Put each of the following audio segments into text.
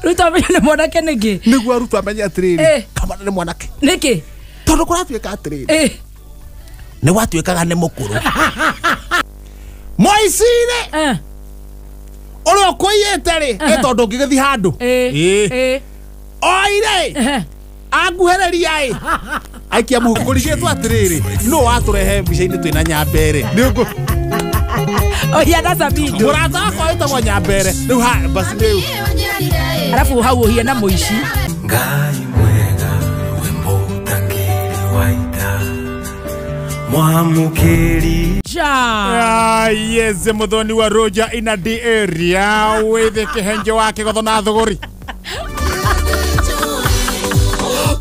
Ruto amenye nĩ mwanake nĩkĩ? Nĩguo Ruto amenye atĩrĩrĩ, kamwana nĩ mwanake. Nĩkĩ? Tondũ kũratuĩka atĩrĩrĩ, nĩ gwatuĩkaga nĩ mũkũrũ. Moicire ũrĩa ũkũiyĩte rĩ, ĩ tondũ ũngĩgĩthiĩ handũ. Oire anguhĩrĩria ĩ aikia mũhuko. Kũrigĩtwo atĩrĩrĩ, nũ watũrehe mbica-inĩ twĩna Nyambere? Nĩ ũngũ Ohiana Samido. Mũrata wakwa wĩtagwo Nyambere. Rĩu ha basi rĩu. Alafu hau ũhiana mũici. Ngai mwega we mũtangĩri wa ita mwamũkĩri. Ja. Yes, Muthoni wa Roger ina the area with kihenjo wake gotho na thuguri.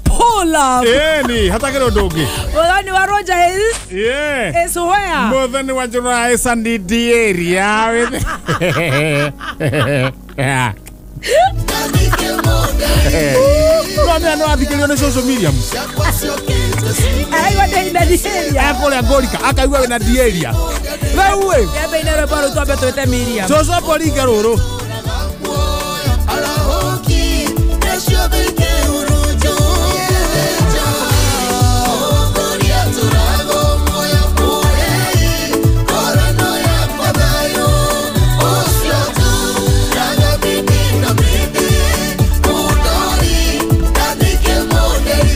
Pull up. Ni hatagĩrĩ ũndũ ũngĩ. Muthoni wa Roger is is where? Muthoni wa Roger is in the area with No nĩ no athikĩrĩrio nĩ social media. Araigua ndĩ ina the area. Ekũrĩa ngũrika akaigua wĩna the area. Rĩu ĩ. Kĩambe ina rwĩmbo rũu twambe twĩte Miriam. Cũcũ mbũringe rũrũ.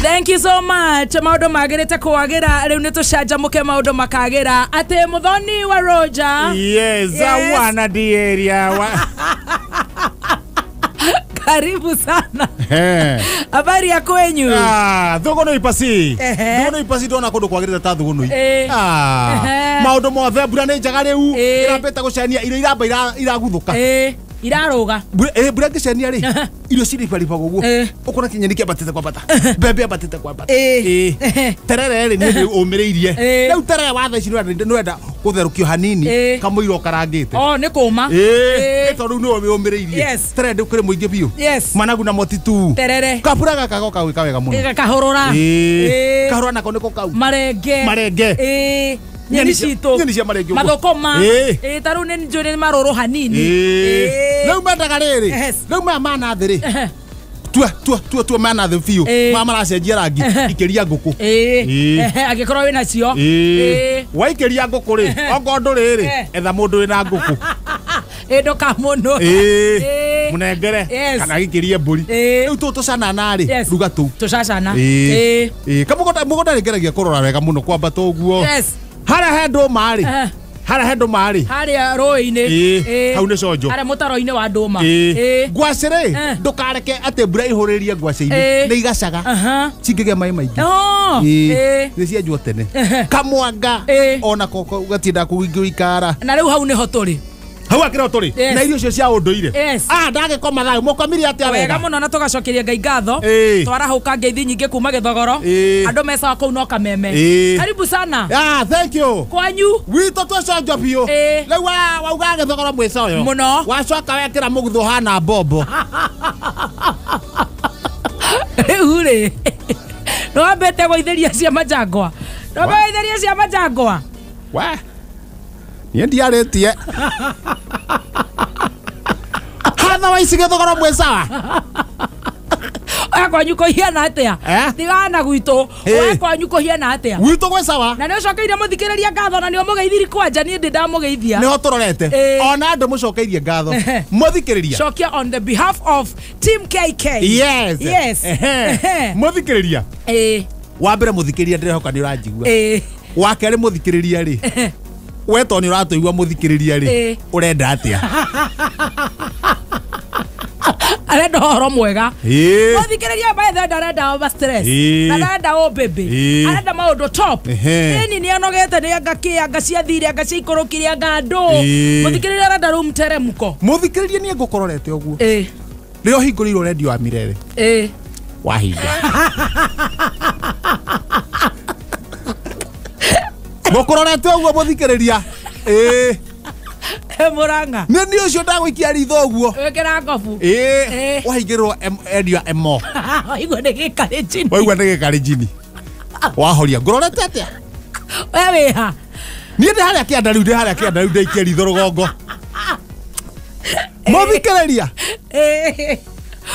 Thank you so much. Maũndũ magĩrĩte kwagĩra rĩu nĩ tũcanjamũke maũndũ makagĩra. Atĩ Muthoni wa Roger. Yes, I wanna the area. Karibu sana. Habari ya kwenyu? Thugunui ipasi. Thugunui ipasi ndona kũndũ kwagĩrĩte ta Thugunui. Maũndũ mothe mbura nĩ njega rĩu. Ĩrambĩte gũcenia irio iramba iraguthũka. Iraruga. Mbura ĩngĩcenia rĩ, irio ciribaribaga ũguo. Ũkona kinya nĩkĩambatĩte kwambata. Mbembe yambatĩte kwambata. Terere rĩ nĩ ũmĩrĩirie. Rĩu terere wa thaa ici nĩũrenda gũtherũkio hanini kamũira ũkarangĩte. Oh, nĩ kũma. Tondũ rĩu nĩwe ũmĩrĩirie. Terere ndũkĩrĩ mũingĩ biũ. Managu na motitu. Terere. Kabura gaka goka gwĩka wega mũno. Kahũrũra. Kahũrũra nako nĩko kau. Marenge. Marenge. Nyeni citũ. Nyeni cia marenge. Mathũkũma. Ta rĩu nĩ njũĩ nĩ marũrũ hanini. Rĩu mendaga rĩrĩ. Rĩu maya ma nathĩ rĩ. Tua tua tua tua ma nathĩ biũ. Maya maracenjia rangi. Ikĩria ngũkũ. Angĩkorwo wĩna cio. Waikĩria ngũkũ rĩ, okorwo ndũrĩ rĩ, etha mũndũ wĩna ngũkũ. Ndũkamũnũ. Mũnengere kana gĩkĩrie mbũri. Rĩu tũtũ tũcanana rĩ, ruga tũu. Tũcacana. Kamũgũnda mũgũnda rĩ ngeragia kũrora wega mũno kwambata ũguo. Harĩa he ndũma rĩ. Harĩa he ndũma rĩ. Harĩa rũĩ-inĩ. Hau nĩ conjo. Harĩa mũtaro-inĩ wa ndũma. Ngwacĩ rĩ, ndũkareke atĩ mbura ĩhũrĩrie ngwacĩ-inĩ. Nĩ igacaga. Cingĩgĩa maĩ maingĩ. Nĩ cienjwo tene. Kamwanga onako gatinda kũingĩikara. Na rĩu hau nĩho tũrĩ. Hau akĩrĩ tũrĩ. Na irio icio cia ũndũire. Ndagĩkoma thayũ mũkomire atĩa wega. Wega mũno na tũgacokeria Ngai ngatho. Twarahũka ngeithi nyingĩ kuma Gĩthogoro. Andũ mecaga kũu no kameme. Karibu sana. Thank you. Kwanyu. Witũ twĩconjo biũ. Rĩu wauga Gĩthogoro mwĩcoyo. Mũno. Wacoka wekĩra mũgutho hana mbombo. Rĩu rĩ. Nĩwambĩte gũithĩria cia manjangwa. Nĩwambĩte cia manjangwa. We. Niĩ ndiarĩtie. Hatha wa ici Gĩthogoro mwĩ sawa. Oya kwanyu kũhiana atĩa? Tigana gwitũ. Oya kwanyu kũhiana atĩa? Gwitũ gwĩ sawa. Na nĩ ũcokeire mũthikĩrĩria ngatho na nĩ ũmũgeithirie kwanja niĩ ndĩ ndamũgeithia. Nĩho tũrorete. Ona andũ mũcokeirie ngatho. Mũthikĩrĩria. Cokia on the behalf of Team KK. Yes. Yes. Mũthikĩrĩria. Wa mbere mũthikĩrĩria ndĩrehoka nĩ ũranjigua. Wa kerĩ mũthikĩrĩria rĩ. We to nĩ ũratũigua mũthikĩrĩria rĩ, ũrenda atĩa? Arenda ũhoro mwega. Mũthikĩrĩria by the way ndarenda over stress. Na ndarenda o baby. Arenda maũndũ top. Ĩni nĩ anogete nĩ anga kĩ anga ciathire anga ciaikũrũkire anga andũ. Mũthikĩrĩria arenda rĩu mteremko. Mũthikĩrĩria niĩ ngũkororete ũguo. Rĩrĩa ũhingũrĩirwo redio ya Mirere. Wahinga. Mũkũrorete ũguo mũthikĩrĩria. Murang'a. Nĩ niĩ ũcio ndagũikia ritho ũguo. Wĩkĩra ngobu. Waingĩrwo endio emo. Waigua nĩ gĩkarĩnjini. Waigua nĩ gĩkarĩnjini. Wahoria ngũrorete atĩa? We wĩha. Niĩ ndĩ harĩa kĩanda rĩu, ndĩ harĩa kĩanda rĩu ndaikia ritho rũgongo. Mũthikĩrĩria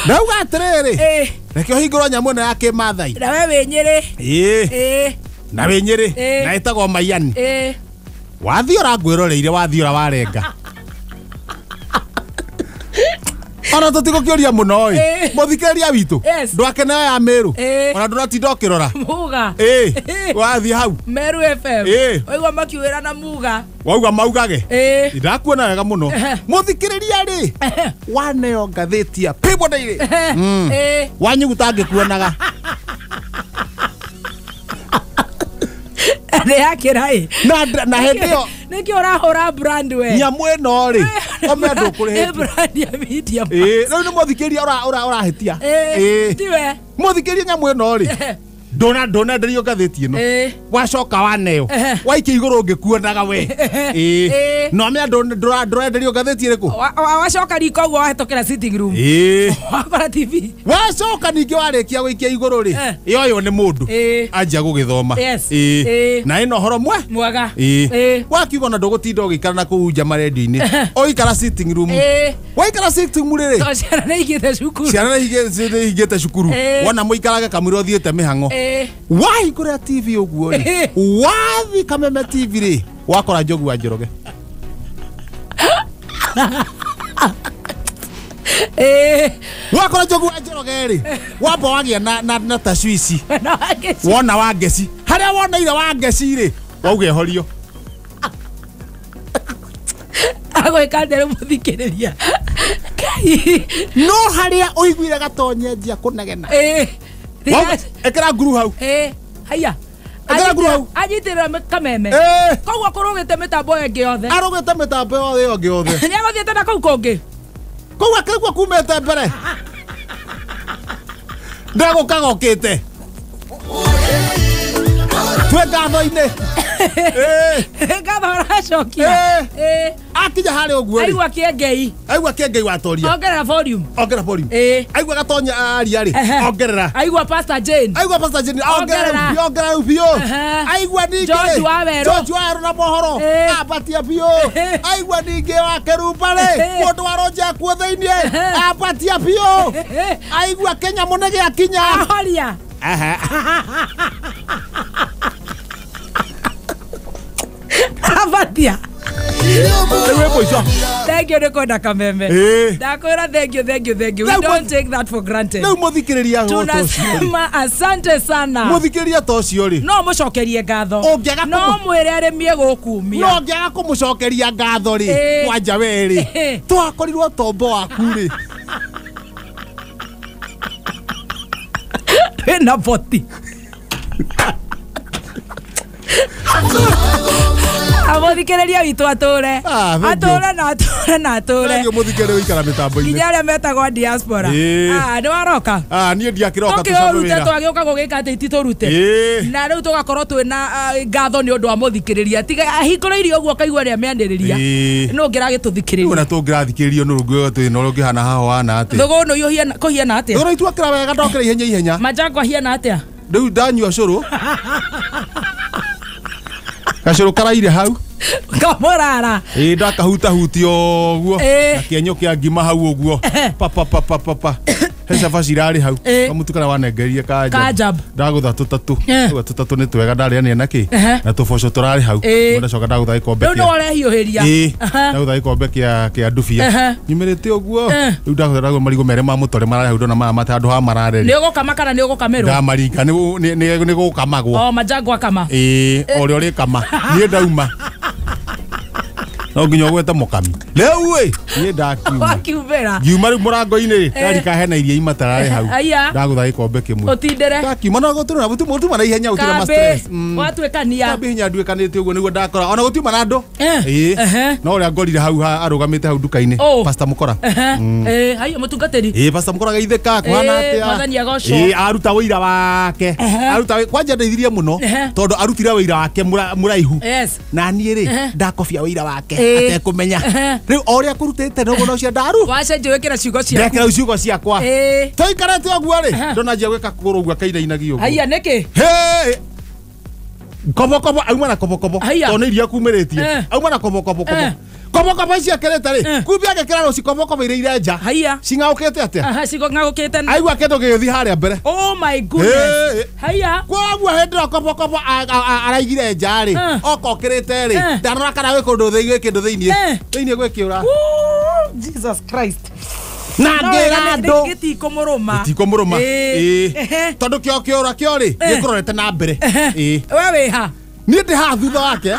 ndauga atĩrĩrĩ reke ũhingũrwo nyamũ ĩno ya kĩmathai na we wĩ Nyĩrĩ na wĩ Nyĩrĩ na ĩtagwo Maiyani wathiora ngwĩroreire wathiora warenga ona tũtigũkĩũria mũno ĩ mũthikĩrĩria witũ ndwakeneo ya Meru ona ndũratinda ũkĩrora Muga wathiĩ hau Meru FM waigua makiwĩra na Muga wauga maugage ndakuona wega mũno mũthikĩrĩria rĩ waneo ngathĩti ya People Daily wanyuguta ngĩkuonaga nĩ yakĩra ĩ na hĩndĩ ĩyo nĩkĩ ũrahũra brand we nyamũ ĩno rĩ ome andũ ũkũrĩhĩtie brand ya media rĩu nĩ mũthikĩrĩria ũrahĩtia tiwe mũthikĩrĩria nyamũ ĩno rĩ ndũnenderio ngathĩti ĩno wacoka waneo waikia igũrũ ngĩkuonaga we no ame andũ ndũrenderio ngathĩti ĩrĩkũ wacoka riko ũguo wahĩtũkĩra sitting room wakora TV wacoka ningĩ warĩkia gũikia igũrũ rĩ yoywo nĩ mũndũ anjia gũgĩthoma na ĩna ũhoro mwega wakiuga ona ndũgũtinda ũgĩikara na kũu nja marendio-inĩ ũikara sitting room waikara sitting room rĩ ciana nĩ igĩte cukuru ciana nĩ igĩte cukuru wona mũikarage kamũira ũthiĩte mĩhang'o wahingũra TV ũguo rĩ wathi Kameme TV rĩ wakora Njogu wa Njoroge wakora Njogu wa Njoroge rĩ wamba wagĩa na tacwici wona wa ngeci harĩa woneire wa ngeci rĩ wauga ehorio agwĩka atĩa rĩu mũthikĩrĩria no harĩa ũiguire gatonye njia kũnegena ekera nguru hau haya ekera nguru hau anyitĩrĩra Kameme koguo kũrũgĩte mĩtambo ĩngĩ yothe arũgĩte mĩtambo ĩyo ĩngĩ yothe nĩ agũthiĩte na kũu kũngĩ kũu akĩigua kumĩte mbere ndegũka gokĩte twĩ ngatho-inĩ ngatho ũracokia akinya harĩa ũguo rĩ aigua kĩengei aigua kĩengei watoria ongerera volume ongerera volume aigua gatonya aria rĩ ongerera aigua Pastor Jane ongerera ongerera biũ aigua ningĩ George Wawerũ George Wawerũ na mohoro ambatia biũ aigua ningĩ wa Kĩrumba rĩ mũndũ wa Roger kuo thĩiniĩ ambatia biũ aigua kĩnyamũ nĩ gĩakinya ahoria abatia Thank you nĩ Kameme ndakwĩra thank you thank you thank you we don't take that for granted rĩu mũthikĩrĩria tunasema asante sana mũthikĩrĩria ta ũcio rĩ no mũcokerie ngatho no mwĩre arĩmie gũkumia no ngĩaga kũmũcokeria ngatho rĩ kwanja we rĩ twakorirwo tombo waku rĩ wĩna boti Mũthikĩrĩria witũ atũre atũre na atũre na atũre mũthikĩrĩria ũikara mĩtambo-inĩ nginya arĩa metagwo diaspora nĩ waroka niĩ ndiakĩroka tũkĩũrute twagĩũka gũgĩka atĩ ititũrute na rĩu tũgakorwo twĩna ngatho nĩ ũndũ wa mũthikĩrĩria tiga ahingũrĩirie ũguo kaigua nĩ amĩanĩrĩria nũ ũngĩragĩtũthikĩrĩria na tũngĩrathikĩrĩrio nũ rũngĩ twĩna ũrĩa ũngĩhana haha wana atĩa thũgũnũ kũhiana atĩa thũgũnũ itwakĩra wega ndokĩra ihenya ihenya manjango ahiana atĩa rĩu ndanyua cũrũ gacũrũ karaire hau kamũrara ndakahutahutia ũguo na kĩenyo kĩa ngima hau ũguo papapapapa he cabaci irarĩ hau kamũtu karĩa wanengerie kanjab ndagũtha tũtatũ ndagũtha tũtatũ nĩ twega ndarĩania na kĩ na tũboco tũrarĩ hau ndacoka ndagũtha gĩkombe rĩu nĩ ũrehiũhĩria ndagũtha gĩkombe kĩa ndubia nyumĩrĩte ũguo rĩu ndagũtha ndagũtha marigũ merĩ ma mũtore mararĩ hau ndona maya mate handũ ha marareri nĩ ũgũkama kana nĩ ũgũkamĩrwo ndamaringa nĩ gũkamagwo o manjango akama ũrĩa ũrĩkama niĩ ndauma no nginya ũgwete mũkami rĩu ĩ niĩ ndakiuma wakiumĩra ngiuma rĩu mũrango-inĩ rĩ ndarika hena iria imatararĩ hau Aya. ndagũtha gĩkombe kĩmwe ũtindĩre ndakiuma no gũtirĩ gũtiuma na ihenya gũtirĩ ma stress watuĩkania kambi hinya nduĩkanĩte ũguo nĩguo ndakora ona gũtiuma na andũ no ũrĩa ngorire hau arũgamĩte hau nduka-inĩ Pastor Mũkora haiya mũtungatĩri Pastor Mũkora geithĩka kũhana atĩa Mwathani agocwo aruta wĩira wake aruta kwanja ndeithirie mũno tondũ arutire wĩira wake mũraihu na niĩ rĩ ndakobia wĩira wake atekũmenya rĩu o ũrĩa kũrutĩte noguo no cia ndaru wacenjia wĩkĩra ciugo ciaku ndekĩra ciugo ciakwa tũikarĩte ũguo rĩ ndonanjia gwĩka kũgũrũ ũguo akainainagia ũguo haiya nĩkĩ kobokobo auma na kobokobo tondũ nĩ iria kumĩrĩtie auma na kobokobo kobo Kobokobo ici ekĩrĩte rĩ, kumbe agĩkĩra rũci kobokobo iria ire nja. Haiya. Cing'aũkĩte atĩa? Aha, cing'aũkĩte. Aigua kĩndũ gĩgĩthiĩ harĩa mbere. Oh my goodness. Haiya. Koguo hĩndĩ ĩyo kobokobo araigire nja rĩ, oka okĩrĩte rĩ, ndanora kana gwĩ kũndũ gwĩ kĩndũ thĩinĩ. Thĩinĩ gwĩ kĩũra. Jesus Christ. Na ngĩra andũ gĩtikũmũrũma. Gĩtikũmũrũma. Ĩĩ. Tondũ kĩo kĩũra kĩo rĩ, gĩkũrorete na mbere. Ĩĩ. We wĩ ha? Niĩ ndĩ haha thutha wake.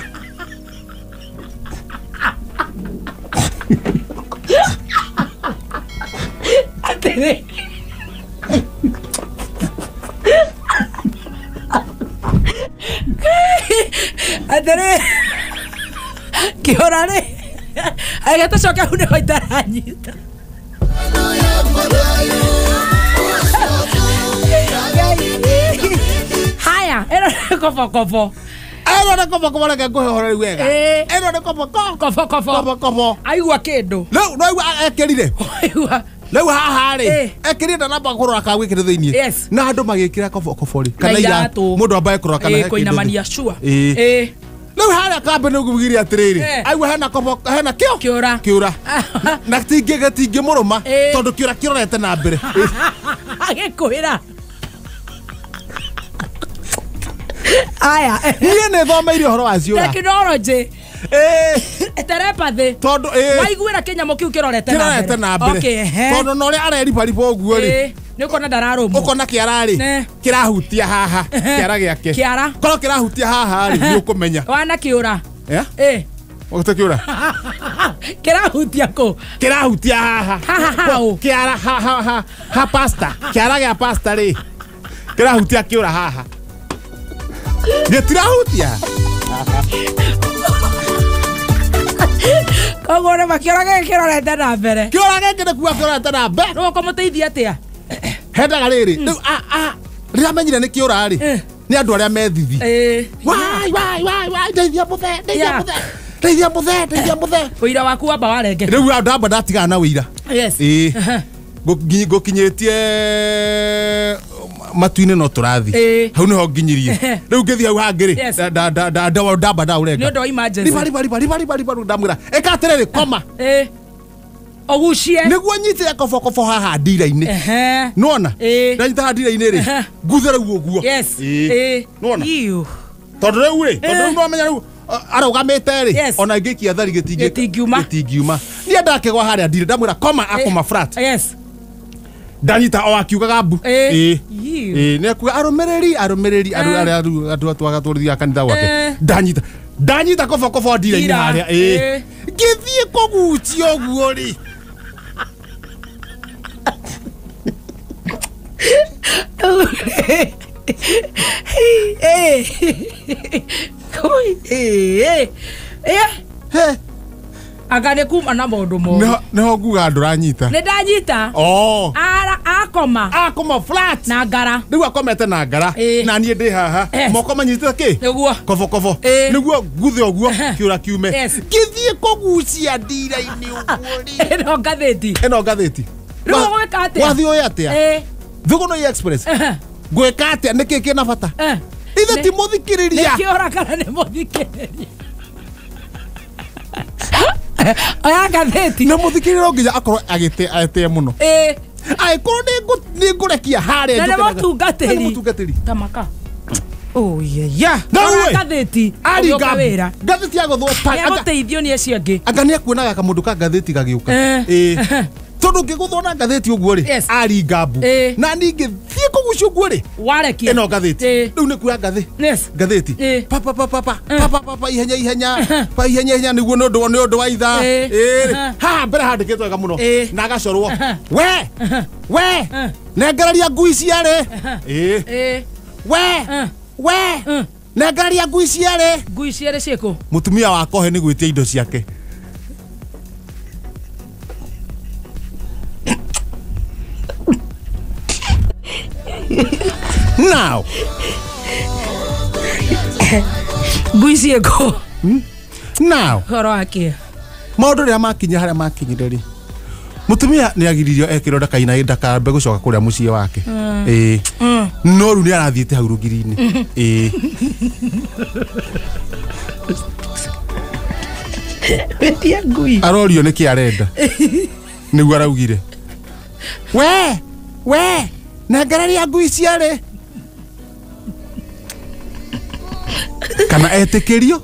Atĩrĩ. Atĩrĩ. Kĩũra rĩ. Reke tũcoke hau nĩho itaranyita. Haya, ĩno nĩ kobokobo. Ĩno nĩ kobokobo, reke ngũhe ũhoro rĩu wega. Ĩno nĩ koboko. Kobokobo. Kobokobo. Aigua kĩndũ. Rĩu no aigua ekĩrire. Aigua. Rĩu haha rĩ, ekĩrire ndanamba kũrora kana gwĩ kĩndũ thĩinĩ. Yes. Na andũ magĩkĩra kobokobo rĩ, kana iratũ. Mũndũ ambaye kũrora kana he kĩndũ. Kũinamania sure. Ĩĩ. Rĩu harĩa kambĩ nĩ ngũmugĩria atĩrĩrĩ, aigua hena kobo, hena kĩo? Kĩũra. Kĩũra. Na gĩtingĩmũrũma tondũ kĩũra kĩrorete na mbere. Agĩkwĩra. Aya. Niĩ nĩ thomeire ũhoro wa ciũra. Technology. Telepathy. Tondũ waiguĩra kĩnyamũ kĩu kĩrorete na mbere. Kĩrorete na mbere. Okay. Tondũ na ũrĩa areribariba ũguo rĩ. Nĩ ũkona ndararũmwo. Ũkona kĩara rĩ, kĩrahutia haha, kĩara gĩake. Kĩara. Korwo kĩrahutia haha rĩ, nĩ ũkũmenya. Wana kĩũra. Eh? Ũgĩte kĩũra? Kĩrahutia kũ? Kĩrahutia haha. Haha hau. Kĩara ha ha ha ha pasta. Kĩara gĩa pasta rĩ. Kĩrahutia kĩũra haha. Gĩtirahutia. Koguo nĩ makĩũra gĩkĩ kĩrorete na mbere. Kĩũra gĩkĩ nĩ kuga kĩrorete na mbere. Rĩu ũkũmũteithia atĩa? Hendaga rĩrĩ, rĩu rĩrĩa menyire nĩ kĩũra rĩ, nĩ andũ arĩa me thithi. Wai wai wai wai, ndeithia mũthee, ndeithia mũthee. Ndeithia mũthee, ndeithia mũthee. Ũira waku wamba warenge. Rĩu ndamba ndatigana na ũira. Yes. Ĩĩ. Ngũkinyĩtie matu-inĩ no tũrathiĩ. Hau nĩho nginyirie. Rĩu ngĩthiĩ hau hangĩ rĩ, ndamba ndaũrenga. Nĩ ũndũ wa emergency. Riba riba riba riba riba riba ndamwĩra. Ĩka atĩrĩrĩ, koma. Ũgucie. Nĩguo nyitĩre kobokobo haha ndira-inĩ. Nĩwona? Ndanyita haha ndira-inĩ rĩ, nguthe rĩu ũguo. Yes. Nĩwona? Tondũ rĩu rĩ, tondũ rĩu nĩwamenya rĩu arũgamĩte rĩ, ona ingĩikia thari gĩtingiuma. Gĩtingiuma. Niĩ ndakĩgwa harĩa ndirĩ, ndamwĩra koma akoma flat. Yes. Ndanyita o akiugaga mbu. Ĩĩ. Nĩ akuga arũmĩrĩri, arũmĩrĩri, andũ atwaga tũrĩthiaga kanitha gwake. Ndanyita. Ndanyita kobokobo ndira-inĩ harĩa. Ĩĩ. Ngĩthiĩ kũgucia ũguo rĩ. Anga nĩ kuma na maũndũ moru. Nĩho nguga ndũranyita. Nĩ ndanyita. Akoma. Akoma flat. Na ngara. Rĩu akomete na ngara. Na niĩ ndĩ haha. Moko manyitĩte kĩ? Nĩguo. Kobokobo. Nĩguo nguthe ũguo kĩũra kiume. Ngĩthiĩ kũgucia ndira-inĩ ũguo rĩ. Ĩno ngathĩti. Ĩno ngathĩti. Rĩu ũgwĩka atĩa? Wathiĩ ũĩ atĩa? Thũgũnũ Express. Ngwĩka atĩa? Nĩkĩ kĩna bata? Ithe ti mũthikĩrĩria. Nĩ kĩũra kana nĩ mũthikĩrĩria? Oya ngathĩti. Na mũthikĩrĩria nginya akorwo agĩtĩe mũno. Angĩkorwo nĩ ngũrekia harĩa Na nĩ mũtungatĩri. Nĩ mũtungatĩri. Tamaka. Oh yeah. Oya ngathĩti. Ũgĩũka wĩra. Ngathĩti yagũthwo ta. Nĩegũteithio nĩ acio angĩ. Anga nĩekuonaga kamũndũ ka ngathĩti gagĩũka. Ĩĩ. Tondũ ngĩgũthwo na ngathĩti ũguo rĩ, aringa mbu. Na ningĩ thiĩ kũgucia ũguo rĩ, warekia. Ĩno ngathĩti. Rĩu nĩ kuoya ngathĩti. Pa pa pa pa pa pa pa pa ihenya ihenya. Pa ihenya ihenya nĩguo nĩ ũndũ wa ithaa. Ĩĩ. Haha mbere handĩkĩtwo wega mũno. Na agacorwo. We! We! Nengereria ngui cierĩ. Ĩĩ. We! We! Nengereria ngui cierĩ. Ngui cierĩ ciĩkũ? Mũtumia wa Kohe nĩ gwĩtia indo ciake. Now. Ngui ciĩkũ? Now. Ũhoro wa kĩ? Maũndũ rĩrĩa makinyire harĩa makinyire rĩ, mũtumia nĩ agiririo ekĩrwo ndakaina ndakambe gũcoka kũrĩa mũciĩ wake. Ĩĩ. No rĩu nĩ arathiĩte hau rũgiri-inĩ. Ĩĩ. Wetia ngui. Arorio nĩkĩ arenda. Nĩguo araugire. We nengereria ngui ciarĩ. Kana etĩkĩrio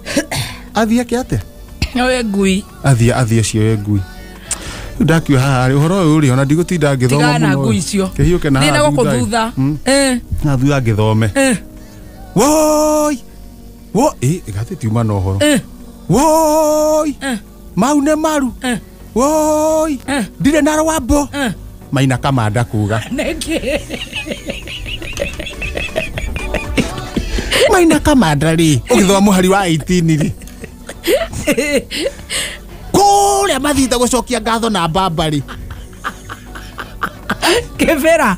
athiĩ ake atĩa? Oe ngui. Athiĩ cioe ngui. Ndakiuga haha rĩ ũhoro ũyũ rĩ ona ndigũtinda ngĩthoma mũno. Ngui icio. Kĩhiũke na haha. Nĩ gũkũthutha. Na thutha ngĩthome. Woi. Wo ĩgathĩti uma na ũhoro. Woi. Mau nĩ maru. Woi. Ndirĩ na rwambo. Maina Kamanda kuga. Nĩkĩ? Maina Kamanda rĩ ũgĩthoma mũhari wa 18 rĩ. Kũrĩa mathiĩte gũcokia ngatho na mbamba rĩ. Kĩbĩra.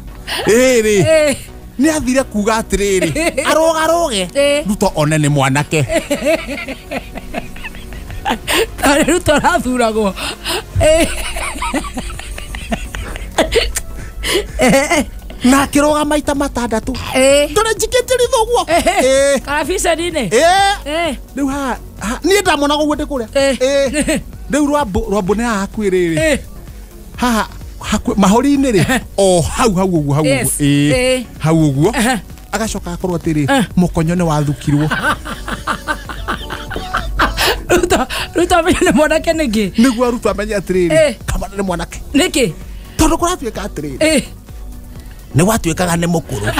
Ĩĩ rĩ. Nĩ athire kuga atĩrĩrĩ arũgarũge Ruto one nĩ mwanake. Tarĩ Ruto arathuragwo. Na akĩrũga maita matandatũ. Ndũrĩ njikĩtie ritho ũguo. Karabiceni-inĩ. Rĩu haha niĩ ndamonaga ũguo ndĩ kũrĩa. Rĩu rwambo nĩ haha hakuhĩ rĩrĩ. Haha hakuhĩ mahũri-inĩ rĩ o hau ũguo hau ũguo. Hau ũguo. Agacoka akorwo atĩrĩ mũkonyo nĩ wathukirwo. Ruto amenye nĩ mwanake nĩkĩ? Nĩguo Ruto amenye atĩrĩrĩ Kamanda nĩ mwanake. Nĩkĩ? Tondũ kũratuĩka atĩrĩrĩ nĩ gwatuĩkaga nĩ mũkũrũ.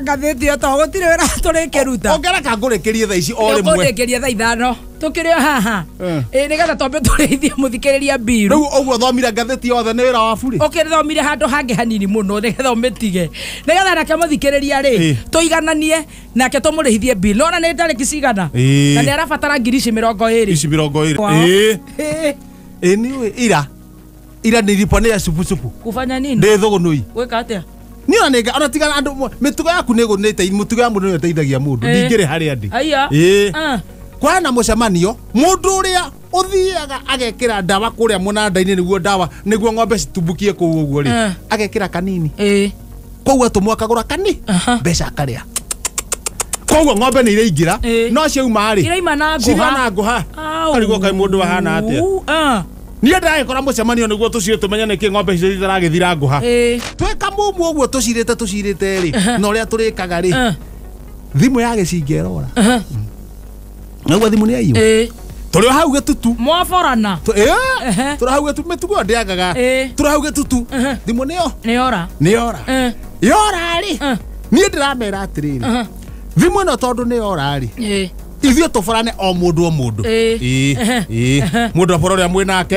Ngathĩti ĩyo tondũ gũtirĩ wĩra tũrĩkĩruta. Ongereka ngũrĩkĩrie thaa ici o rĩmwe. Ũkũrĩkĩria thaa 5 tũkĩrĩ o haha. Ĩ nĩgetha twambe tũrĩithie mũthikĩrĩria mbiru. Rĩu ũguo thomire ngathĩti yothe nĩ wĩra wa burĩ. Ũkĩthomire handũ hangĩ hanini mũno nĩgetha ũmĩtige. Nĩgetha nake mũthikĩrĩria rĩ tũigananie nake tũmũrĩhithie mbiru. Nĩwona nĩ tarĩki cigana? Na nĩ arabatara ngiri ici 20. Ici 20. Ĩ nĩũĩ ira nilipwa nĩ ya supu supu. Kufanya nini? Ndĩ thũgũnũi. Gwĩka atĩa? Ni ona nĩnga ona tiga andũ mĩtugo yaku nĩ mĩtugo ya mũndũ nĩ ĩteithagia mũndũ. Ndingĩrĩ harĩa ndĩ. Kwana mũcemanio mũndũ ũrĩa ũthiaga agekĩra ndawa kũrĩa mũnanda-inĩ nĩguo ndawa nĩguo ng'ombe citumbukie kũu ũguo rĩ agekĩra kanini. Koguo atũmwo akagũra kani mbeca akarĩa. Koguo ng'ombe nĩ iraingĩra no ciauma rĩ iraima na ngũha. Karigwo kaĩ mũndũ ahana atĩa. Niĩ ndagĩkora mũcemanio nĩguo tũcire tũmenye nĩkĩ ng'ombe icio itaragĩthira ngũha. Twĩka mumu ũguo tũcirĩte rĩ na ũrĩa tũrĩkaga rĩ thimũ ya gĩcinga ĩrora. Naguo thimũ nĩ yaiywo. Tũrĩ o hau gĩtutu. Mwaborana. Tũrĩ hau gĩtutu mĩtugo ĩyo ndĩagaga. Tũrĩ hau gĩtutu. Thimũ nĩyo. Nĩ yora. Yora rĩ niĩ ndĩramera atĩrĩrĩ thimũ ĩno tondũ nĩ yora rĩ ithuĩ tũborane o mũndũ o mũndũ. Mũndũ abora ũrĩa mwĩnake.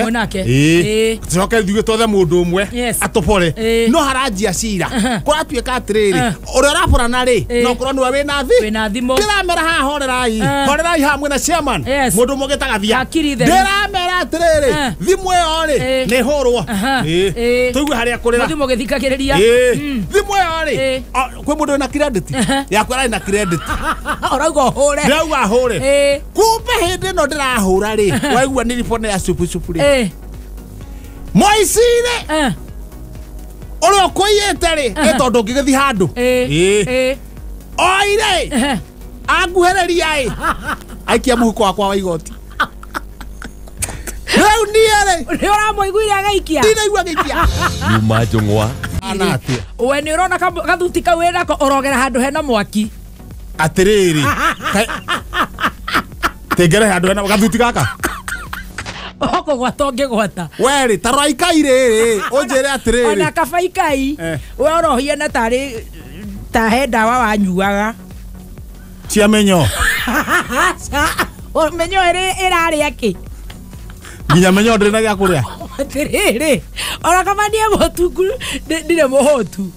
Tũcoke ithuĩ twethe mũndũ ũmwe atũbore. No haranjia cira. Kũratuĩka atĩrĩrĩ ũrĩa ũraborana rĩ no ũkorwo nĩwe wĩna thimũ. Ndĩramera haha horerai. Horerai haha mwĩna chairman. Mũndũ ũmwe ũgĩtaga Thia. Ndĩramera atĩrĩrĩ thimũ ĩyo rĩ nĩ ĩhũrwo. Tũigue harĩa kũrĩra. Mũthiĩ mũgĩthikagĩrĩria. Thimũ ĩyo rĩ kwĩ mũndũ wĩna credit. Yakwa ĩrarĩ na credit. Ũrauga ũhũre. Ndĩrauga hũre. Kumbe hĩndĩ ĩno ndĩrahũra rĩ waigua nĩ ribona ya supu supu rĩ mũici-rĩ ũrĩa ũkũiyĩte rĩ ĩ tondũ ũngĩgĩthiĩ handũ oire anguhĩrĩria ĩ aikia mũhuko wakwa wa igoti. Rĩu niĩ rĩ nĩ ũramũiguire agĩikia? Ndinaigua agĩikia. Nyuma njũng'wa. Ana atĩa? We nĩ ũrona gathuti kau wĩnako ũrogera handũ hena mwaki. Atĩrĩrĩ tengere handũ hena gathuti gaka. Ũkũgwata ũngĩgwata. We rĩ ta rora ikai rĩrĩ ũnjĩre atĩrĩrĩ. Ona kaba ikai we ũrohiana tarĩ ta he ndawa wanyuaga. Cia menyo. Menyo ĩrarĩa kĩ? Nginya menyo ndĩrĩ na gĩa kũrĩa. Atĩrĩrĩ ona kaba niĩ mũtungu ndirĩ mũhũtu.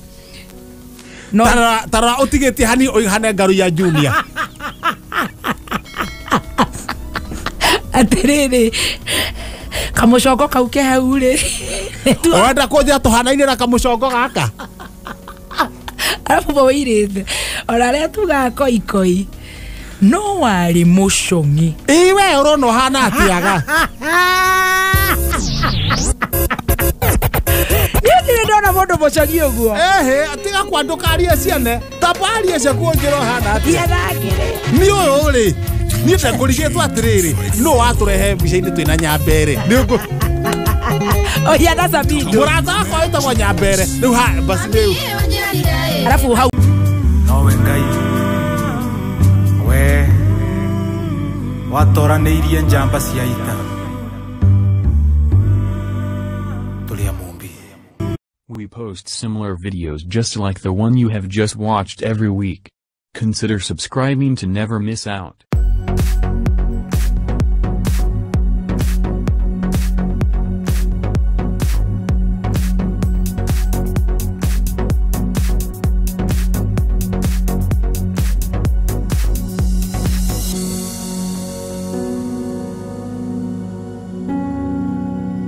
Tarora ũtigĩtie hani ũihane ngaru ya Junior. Atĩrĩrĩ kamũcongo kau ke hau rĩ Ũrenda kũnjĩra tũhanaine na kamũcongo gaka? Arabu mawairĩte ona arĩa tugaga koikoi no warĩ mũcong'i. Ĩ we ũrona ũhana atĩaga? Niĩ ndirĩ ndona mũndũ mũcong'i ũguo. Ehe, tiga kwandũka arie ciene tamba arie ciaku ũnjĩre ũhana atĩa. Ndiathakĩre. Niĩ ũyũ rĩ, niĩ ndekũrigĩtwo atĩrĩrĩ, nũ watũrehe mbica-inĩ twĩna Nyambere? Nĩ ũguo. Ohiana Samido. Mũrata wakwa wĩtagwo Nyambere. Rĩu ha basi rĩu. Arabu hau Nowe Ngai we watoranĩirie njamba cia ita tũrĩ a Mũmbi. We post similar videos just like the one you have just watched every week. Consider subscribing to never miss out.